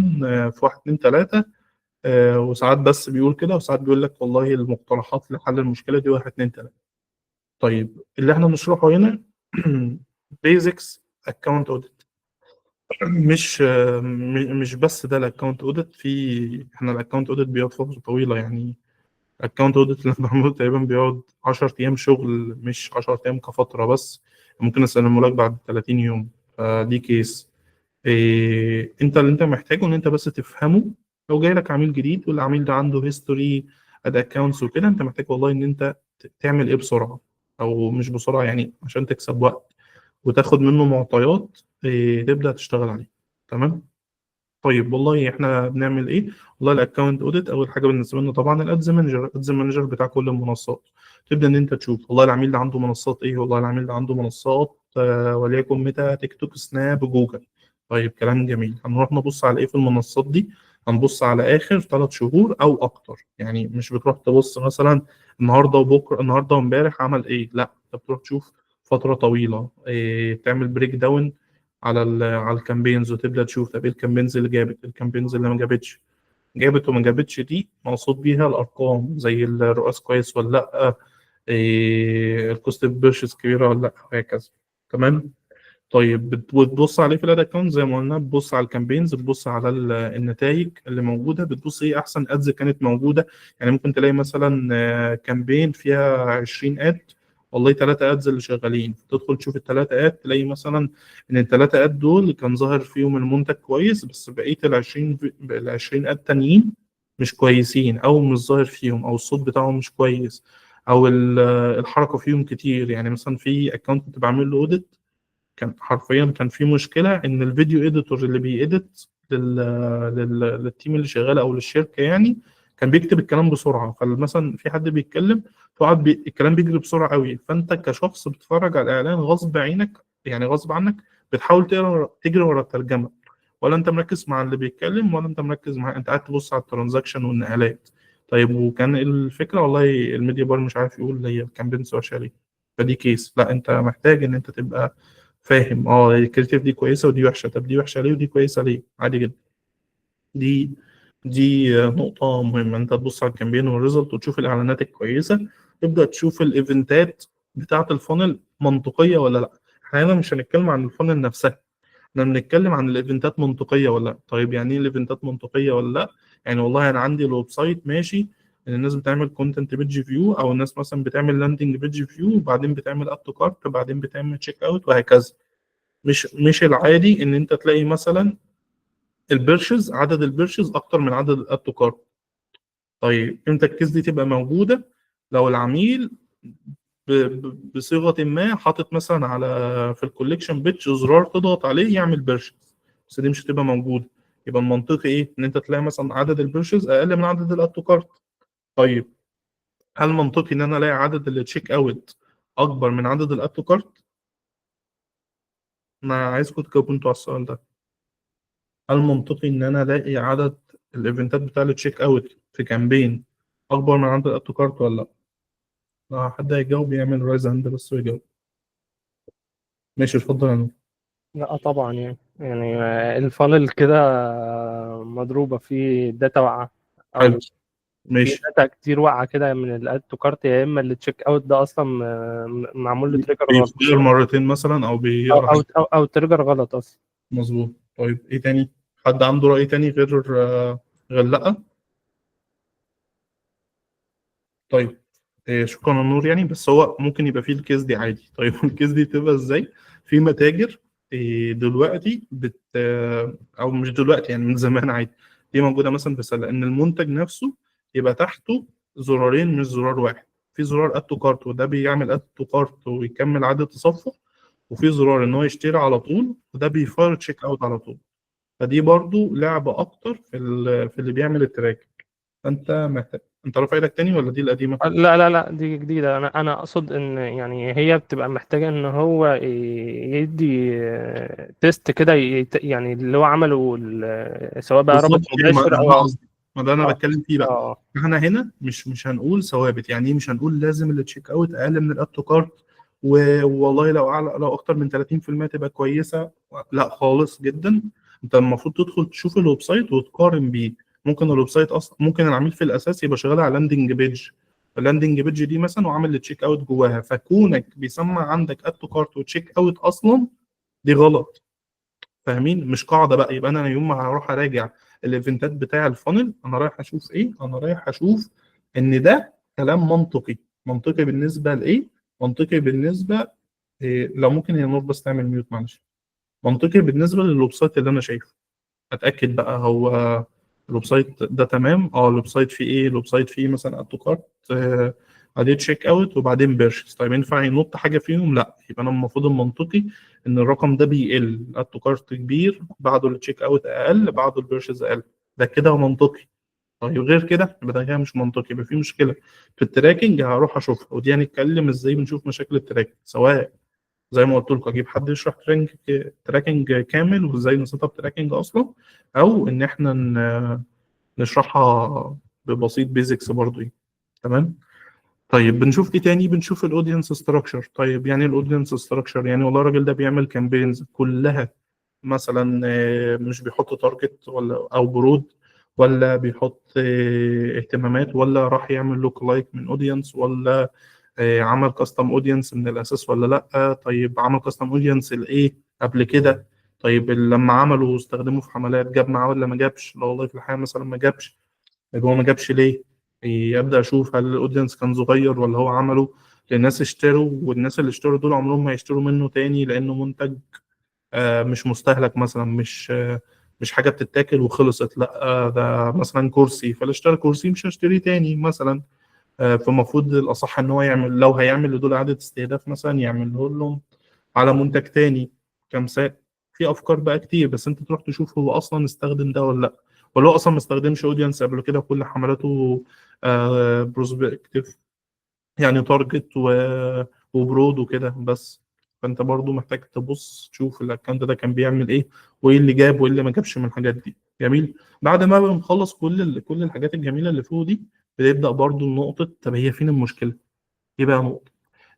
في 1 2 3، وساعات بس بيقول كده، وساعات بيقول لك والله المقترحات لحل المشكلة دي 1 2 3. طيب اللي احنا بنشرحه هنا basics account audit، مش بس ده ال account audit. في احنا ال account audit بيقعد فترة طويلة، يعني ال account audit اللي انا بعمله تقريبا بيقعد 10 ايام شغل، مش 10 ايام كفتره بس، ممكن اسلمه لك بعد 30 يوم. فدي case. انت اللي انت محتاجه ان انت بس تفهمه. لو جاي لك عميل جديد والعميل ده عنده history ad accounts وكده، انت محتاج والله ان انت تعمل ايه بسرعة، او مش بسرعة يعني عشان تكسب وقت وتاخد منه معطيات، تبدا تشتغل عليه. تمام؟ طيب والله احنا بنعمل ايه؟ والله ال account audit اول حاجة بالنسبة لنا طبعا ال ads manager، ال ads manager بتاع كل المنصات. تبدا ان انت تشوف والله العميل ده عنده منصات ايه؟ والله العميل ده عنده منصات وليكن ميتا، تيك توك، سناب، جوجل. طيب كلام جميل. هنروح نبص على ايه في المنصات دي؟ هنبص على اخر 3 شهور او اكتر. يعني مش بتروح تبص مثلا النهارده وبكره، النهارده وامبارح عمل ايه، لا انت بتروح تشوف فترة طويله، إيه، تعمل breakdown على ال campaigns، وتبدا تشوف طب ايه ال campaigns اللي جابت، ال campaigns اللي ما جابتش. جابت وما جابتش دي مقصود بيها الارقام، زي ال ROAS كويس ولا لا، إيه ال cost purchase كبيرة ولا لا، وهكذا. تمام. طيب بتبص عليه في ال ad account زي ما قلنا، بتبص على ال campaigns، بتبص على النتائج اللي موجوده، بتبص ايه احسن ads كانت موجوده. يعني ممكن تلاقي مثلا campaign فيها 20 ad، والله 3 ads اللي شغالين، تدخل تشوف الثلاثة ad، تلاقي مثلا ان الثلاثة ad دول كان ظاهر فيهم المنتج كويس، بس بقية ال 20 ad تانيين مش كويسين، او مش ظاهر فيهم، او الصوت بتاعهم مش كويس، او الحركة فيهم كتير. يعني مثلا في account كنت بعمل له audit، كان حرفيا كان في مشكلة ان ال video editor اللي بي edit لل team اللي شغال او للشركة، يعني كان بيكتب الكلام بسرعه. فمثلا في حد بيتكلم فقعد الكلام بيجري بسرعة قوي، فانت كشخص بتتفرج على الاعلان غصب عينك، يعني غصب عنك بتحاول تقرا، تجري ورا الترجمه، ولا انت مركز مع اللي بيتكلم، ولا انت مركز مع، انت قاعد تبص على ال transaction والنقلات. طيب وكان الفكرة والله ال media buyer مش عارف يقول هي ال campaigns وحشة ليه. فدي case لا انت محتاج ان انت تبقى فاهم ال creative دي كويسة ودي وحشه، طب دي وحشة ليه ودي كويسة ليه؟ عادي جدا. دي نقطة مهمه، انت تبص على ال campaign وال result وتشوف الاعلانات الكويسه، تبدا تشوف ال event ات بتاعه ال funnel منطقية ولا لا. احنا هنا مش هنتكلم عن ال funnel نفسها، احنا بنتكلم عن ال event ات منطقية ولا لا. طيب يعني ايه ال event ات منطقية ولا لا؟ يعني والله انا عندي ال website ماشي ان الناس بتعمل content page view، او الناس مثلا بتعمل landing page view، وبعدين بتعمل add to cart، بعدين بتعمل checkout، وهكذا. مش العادي ان انت تلاقي مثلا ال purchase، عدد ال purchase اكتر من عدد ال add to cart. طيب امتى ال case دي تبقى موجوده؟ لو العميل بصيغة ما حاطط مثلا على في ال collection page زرار تضغط عليه يعمل purchase، بس دي مش هتبقى موجوده. يبقى المنطقي ايه؟ ان انت تلاقي مثلا عدد ال purchase اقل من عدد ال add to cart. طيب هل منطقي ان انا الاقي عدد ال checkout اكبر من عدد ال add to cart؟ انا عايزكم تجاوبوا انتوا على السؤال ده. هل منطقي ان انا الاقي عدد ال event ات بتاع ال checkout في campaign اكبر من عدد ال add to cart ولا لا؟ لو حد هيجاوب يعمل raise hand بس ويجاوب. ماشي، اتفضل يا نور. لا طبعا، يعني ال funnel كده مضروبة في data واقعه، او حلو. في ماشي. data كتير واقعه كده من ال add to cart، يا اما ال checkout ده اصلا معمول له trigger غلط، بيغير مرتين مثلا او او بيقرا او حاجة. او trigger غلط اصلا. مظبوط. طيب ايه تاني؟ حد عنده رأي تاني غير لا؟ طيب إيه، شكرا يا نور. يعني بس هو ممكن يبقى فيه ال case دي عادي. طيب ال case دي تبقى ازاي؟ في متاجر إيه دلوقتي بت او مش دلوقتي، يعني من زمان عادي، دي موجودة مثلا في سله، ان المنتج نفسه يبقى تحته زرارين مش زرار واحد. في زرار add to cart وده بيعمل add to cart ويكمل عدد تصفح، وفي زرار ان هو يشتري على طول وده بي fire checkout على طول. فدي برضو لعبه اكتر في اللي بيعمل ال track. فانت محتاج، انت رافع ايدك تاني ولا دي القديمة؟ لا لا لا، دي جديدة. أنا أقصد إن يعني هي بتبقى محتاجة إن هو يدي test كده، يعني اللي هو عمله سواء بقى رابط بالظبط، ما مباشر ده أو انا قصدي، ما ده انا بتكلم فيه بقى. احنا هنا مش هنقول ثوابت، يعني ايه؟ مش هنقول لازم ال checkout اقل من ال add to cart، والله لو اعلى، لو اكتر من 30% تبقى كويسة، لا خالص جدا. انت المفروض تدخل تشوف ال website وتقارن بيه. ممكن ال website اصلا، ممكن العميل في الاساس يبقى شغال على landing page، ال landing page دي مثلا وعامل ال checkout جواها، فكونك بيسمع عندك add to cart و checkout اصلا دي غلط. فاهمين؟ مش قاعدة بقى. يبقى انا يوم ما هروح اراجع ال event ات بتاع ال funnel، انا رايح اشوف ايه؟ انا رايح اشوف ان ده كلام منطقي. منطقي بالنسبة لايه؟ منطقي بالنسبة إيه؟ لو ممكن يا نور بس تعمل mute معلش. منطقي بالنسبة لل website اللي انا شايفه. اتاكد بقى هو ال website ده تمام، ال website فيه ايه؟ ال website فيه مثلا add to cart، بعدين checkout، وبعدين purchase. طيب ينفع ينط حاجة فيهم؟ لا، يبقى انا المفروض المنطقي ان الرقم ده بيقل، add to cart كبير، بعده ال checkout اقل، بعده ال purchase اقل، ده كده منطقي. طيب غير كده يبقى ده كده مش منطقي، يبقى في مشكلة في ال tracking هروح اشوفها. ودي هنتكلم ازاي بنشوف مشاكل ال tracking، سواء زي ما قلت لكم اجيب حد يشرح tracking كامل وازاي ن set up tracking اصلا، او ان احنا نشرحها ببسيط basics برضو يعني. تمام. طيب بنشوف ايه تاني؟ بنشوف ال audience structure. طيب يعني ال audience structure يعني والله الراجل ده بيعمل campaigns كلها مثلا مش بيحط target ولا او broad، ولا بيحط اهتمامات، ولا راح يعمل lookalike من audience، ولا عمل custom audience من الاساس ولا لا. طيب عمل custom audience لايه قبل كده؟ طيب لما عمله واستخدمه في حملات جاب معاه ولا ما جابش؟ لا والله في الحقيقة مثلا ما جابش. يبقى هو ما جابش ليه؟ ابدا اشوف هل ال audience كان صغير ولا هو عمله للناس اشتروا، والناس اللي اشتروا دول عمرهم ما يشتروا منه تاني لانه منتج مش مستهلك مثلا، مش حاجة بتتاكل وخلصت، لا ده مثلا كرسي، فاللي اشترى كرسي مش هشتريه تاني مثلا. فالمفروض الاصح ان هو يعمل، لو هيعمل لدول اعاده استهداف مثلا يعمله لهم على منتج تاني كمثال. في افكار بقى كتير، بس انت تروح تشوف هو اصلا استخدم ده ولا لا، ولا هو اصلا ما استخدمش audience قبل كده، كل حملاته prospective يعني target و broad وكده بس. فانت برضو محتاج تبص تشوف ال account ده كان بيعمل ايه، وايه اللي جاب وايه اللي ما جابش من الحاجات دي. جميل. بعد ما بنخلص كل الحاجات الجميلة اللي فوق دي، بنبدا برضو نقطة طب هي فين المشكلة؟ ايه بقى نقطة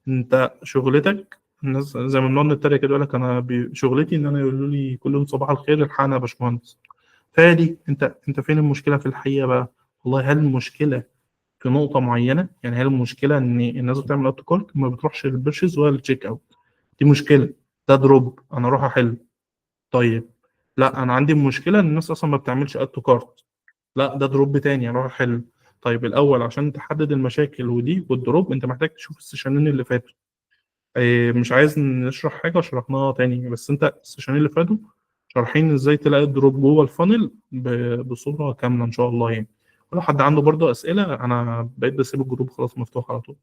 انت شغلتك، الناس زي ما بنقعد نتريق كده يقول لك انا شغلتي ان انا يقولوا لي كل يوم صباح الخير الحقنا يا باشمهندس. فادي انت فين المشكلة في الحقيقة بقى؟ والله هل المشكلة في نقطة معينة؟ يعني هل المشكلة ان الناس بتعمل add to cart ما بتروحش لل purchase ولا لل checkout؟ دي مشكله، ده drop انا اروح احله. طيب لا انا عندي مشكلة ان الناس اصلا ما بتعملش add to cart، لا ده drop تاني اروح احله. طيب الاول عشان تحدد المشاكل ودي وال drop انت محتاج تشوف ال session ين اللي فاتوا. مش عايز نشرح حاجة شرحناها تاني، بس انت ال session ين اللي فاتوا شارحين ازاي تلاقي ال drop جوه ال funnel بصورة كاملة ان شاء الله يعني. ولو حد عنده برضه اسئلة انا بقيت بسيب ال group خلاص مفتوح على طول.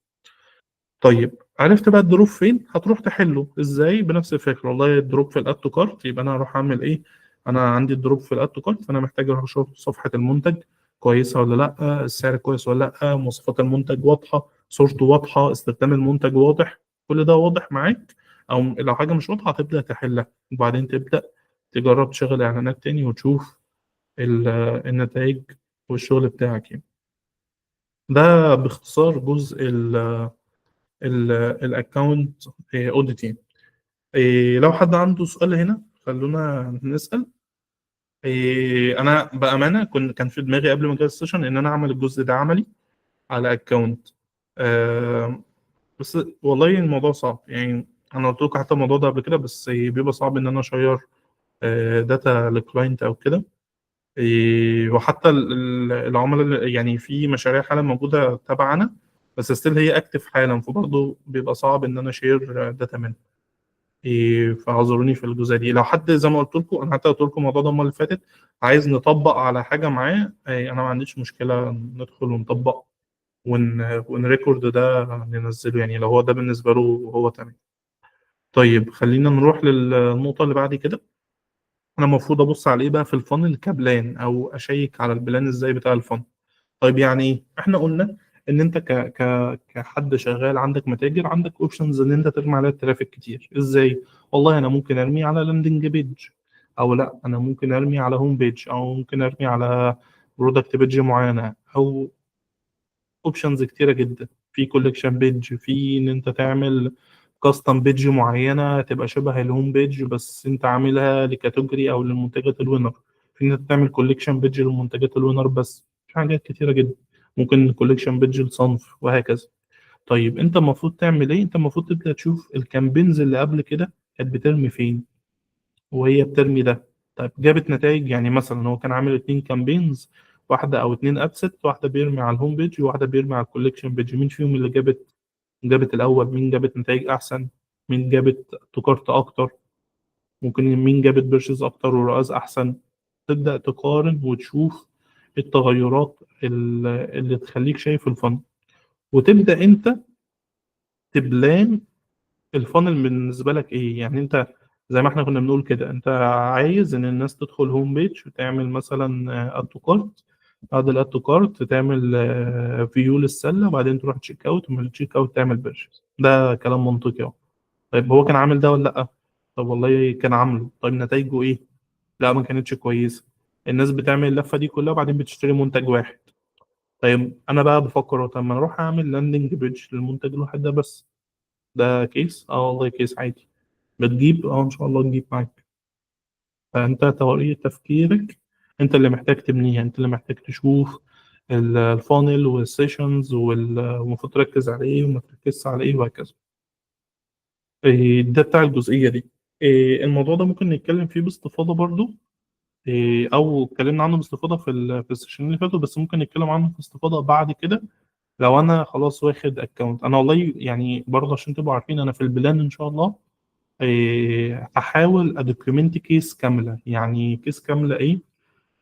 طيب عرفت بقى ال drop فين، هتروح تحله ازاي؟ بنفس الفكرة، والله ال drop في ال add to cart، يبقى انا هروح اعمل ايه؟ انا عندي ال drop في ال add to cart، فانا محتاج اروح اشوف صفحة المنتج كويسة ولا لا، السعر كويس ولا لا، مواصفات المنتج واضحة، صورته واضحة، استخدام المنتج واضح، كل ده واضح معاك. او لو حاجة مش واضحة هتبدا تحلها، وبعدين تبدا تجرب تشغل اعلانات تاني وتشوف النتائج والشغل بتاعك يعني. ده باختصار جزء ال account auditing. لو حد عنده سؤال هنا خلونا نسأل. انا بامانه كان في دماغي قبل ما اجهز ال session ان انا اعمل الجزء ده عملي على account، بس والله الموضوع صعب يعني. انا قلت لكم حتى الموضوع ده قبل كده، بس بيبقى صعب ان انا ا share data لل client او كده. وحتى العملاء يعني في مشاريع حالا موجودة تبعنا بس still هي active حالا، فبرضه بيبقى صعب ان انا share data منها. فاعذروني في الجزئية دي. لو حد زي ما قلت لكم، انا حتى قلت لكم الموضوع ده المرة اللي فاتت، عايز نطبق على حاجة معاه، انا ما عنديش مشكلة ندخل ونطبق ون record ده ننزله، يعني لو هو ده بالنسبة له هو تمام. طيب خلينا نروح للنقطة اللي بعد كده. انا المفروض ابص على ايه بقى في ال funnel ك plan، او ا check على ال plan ازاي بتاع ال funnel؟ طيب يعني ايه؟ احنا قلنا ان انت ك ك كحد شغال عندك متاجر، عندك options ان انت ترمي عليها ال traffic كتير. ازاي؟ والله انا ممكن ارمي على landing page، او لا انا ممكن ارمي على home page، او ممكن ارمي على product page معينة، او options كتيرة جدا في collection page، في ان انت تعمل custom page معينة تبقى شبه ال home page بس انت عاملها ل category او للمنتجات ال winner، في ان انت تعمل collection page للمنتجات ال winner بس، في حاجات كتيرة جدا، ممكن collection page لصنف وهكذا. طيب انت المفروض تعمل ايه؟ انت المفروض تبدا تشوف ال campaigns اللي قبل كده كانت بترمي فين وهي بترمي ده. طيب جابت نتائج؟ يعني مثلا هو كان عامل 2 campaigns، واحدة او 2 ad set، واحدة بيرمي على ال home page وواحدة بيرمي على ال collection page. مين فيهم اللي جابت الاول؟ مين جابت نتائج احسن؟ مين جابت to cart اكتر؟ ممكن مين جابت purchase اكتر و ROAS احسن؟ تبدا تقارن وتشوف التغيرات اللي تخليك شايف ال funnel. وتبدا انت ت plan ال funnel بالنسبة لك ايه. يعني انت زي ما احنا كنا بنقول كده، انت عايز ان الناس تدخل home page وتعمل مثلا add to cart، بعد ال add to cart تعمل view للسله، وبعدين تروح checkout، ومن ال checkout تعمل purchase. ده كلام منطقي اهو. طيب هو كان عامل ده ولا لا؟ طب والله كان عامله. طيب نتائجه ايه؟ لا ما كانتش كويسة. الناس بتعمل اللفة دي كلها وبعدين بتشتري منتج واحد. طيب انا بقى بفكر، طب ما انا اروح اعمل landing page للمنتج الواحد ده بس. ده case؟ اه والله case عادي. بتجيب؟ اه ان شاء الله تجيب معاك. فانت طريقه تفكيرك انت اللي محتاج تبنيها، انت اللي محتاج تشوف ال funnel وال sessions والمفروض تركز على ايه وما تركزش على ايه وهكذا. إيه ده بتاع الجزئية دي. إيه الموضوع ده ممكن نتكلم فيه باستفاضة برضو، إيه او اتكلمنا عنه باستفاضة في ال session اللي فاتوا، بس ممكن نتكلم عنه في استفاضه بعد كده لو انا خلاص واخد account. انا والله يعني برضه عشان تبقوا عارفين، انا في ال plan ان شاء الله إيه هحاول ا document case كاملة. يعني case كاملة ايه؟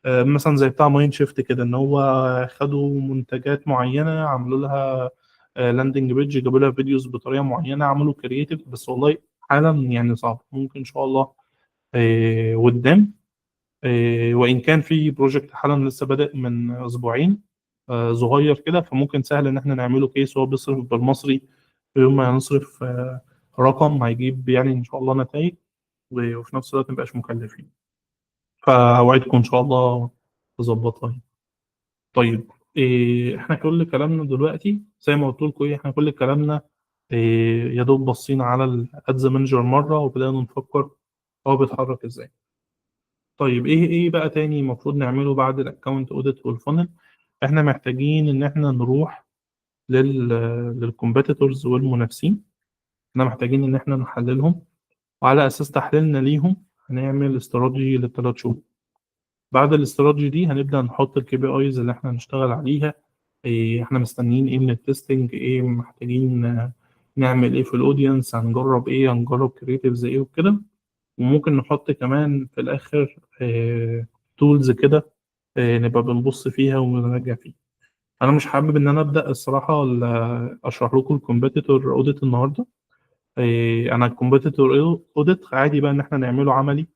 مثلا زي بتاع مايند شيفت كده، ان هو خدوا منتجات معينة عملوا لها landing page، جابوا لها videos بطريقة معينة، عملوا creative. بس والله حالا يعني صعب، ممكن ان شاء الله قدام. وان كان في project حالا لسه بادئ من اسبوعين، صغير كده، فممكن سهل ان احنا نعمله case. وهو بيصرف بالمصري، في يوم ما هنصرف رقم هيجيب يعني ان شاء الله نتائج، وفي نفس الوقت مبقاش مكلفين. فأوعدكم إن شاء الله تظبطها يعني. طيب إيه احنا كل كلامنا دلوقتي زي ما قلت لكم ايه، احنا كل كلامنا إيه، يا دوب بصينا على ال ads manager مرة وبدأنا نفكر هو بيتحرك ازاي. طيب ايه بقى تاني المفروض نعمله بعد ال account audit وال funnel؟ احنا محتاجين ان احنا نروح لل competitors والمنافسين. احنا محتاجين ان احنا نحللهم، وعلى اساس تحليلنا ليهم هنعمل استراتيجي للثلاث شهور. بعد الاستراتيجي دي هنبدأ نحط ال KPIs اللي احنا هنشتغل عليها، إيه احنا مستنيين ايه من ال testing، ايه محتاجين نعمل ايه في ال audience، هنجرب ايه، هنجرب creatives ايه وكده. وممكن نحط كمان في الاخر tools كده نبقى بنبص فيها ونراجع فيها. انا مش حابب ان انا ابدا الصراحة اشرح لكم ال competitor audit النهارده. انا ال competitor audit عادي بقى ان احنا نعمله عملي.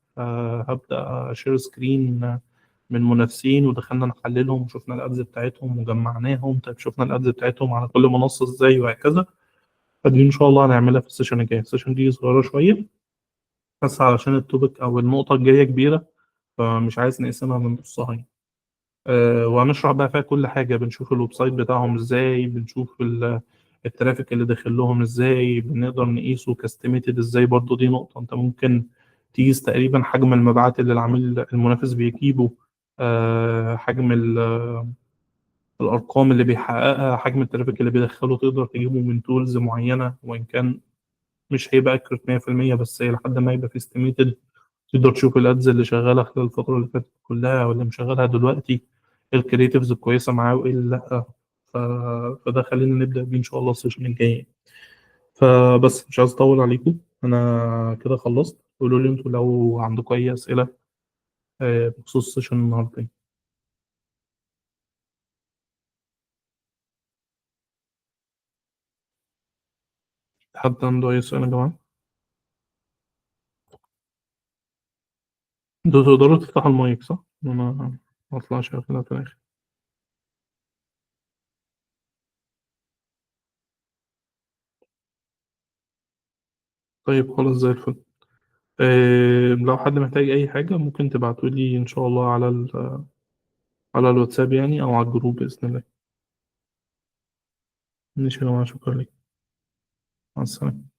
هبدا share screen من منافسين، ودخلنا نحللهم وشفنا ال ads بتاعتهم وجمعناهم. طيب شفنا ال ads بتاعتهم على كل منصة ازاي وهكذا. فدي ان شاء الله هنعملها في ال session الجاي. ال session دي صغيرة شوية بس علشان ال topic او النقطة الجاية كبيرة، فمش عايز نقسمها من نصها يعني. وهنشرح بقى فيها كل حاجة، بنشوف ال website بتاعهم ازاي، بنشوف ال traffic اللي داخل لهم ازاي، بنقدر نقيسه ك estimated ازاي. برضو دي نقطة، انت ممكن تقيس تقريبا حجم المبيعات اللي العميل المنافس بيجيبه، حجم الارقام اللي بيحققها، حجم ال traffic اللي بيدخله، تقدر تجيبه من tools معينة، وان كان مش هيبقى accurate 100%، بس لحد ما يبقى في estimated. تقدر تشوف ال ads اللي شغالة خلال الفترة اللي فاتت كلها واللي مشغلها دلوقتي، ال creatives الكويسة معاه وايه اللي لا. فده خلينا نبدا بيه ان شاء الله ال session الجاي. فبس مش عايز اطول عليكم، انا كده خلصت. قولوا لي انتوا لو عندكم اي اسئلة بخصوص session النهارده. حد عنده اي سؤال يا جماعة؟ انتوا تقدروا تفتحوا المايك صح؟ انا ما اطلعش اقفلها في الاخر. طيب خلاص زي الفل. لو حد محتاج اي حاجة ممكن تبعتولي ان شاء الله على الواتساب يعني، او على ال group باذن الله. ماشي يا جماعة، شكرا لك، مع السلامة.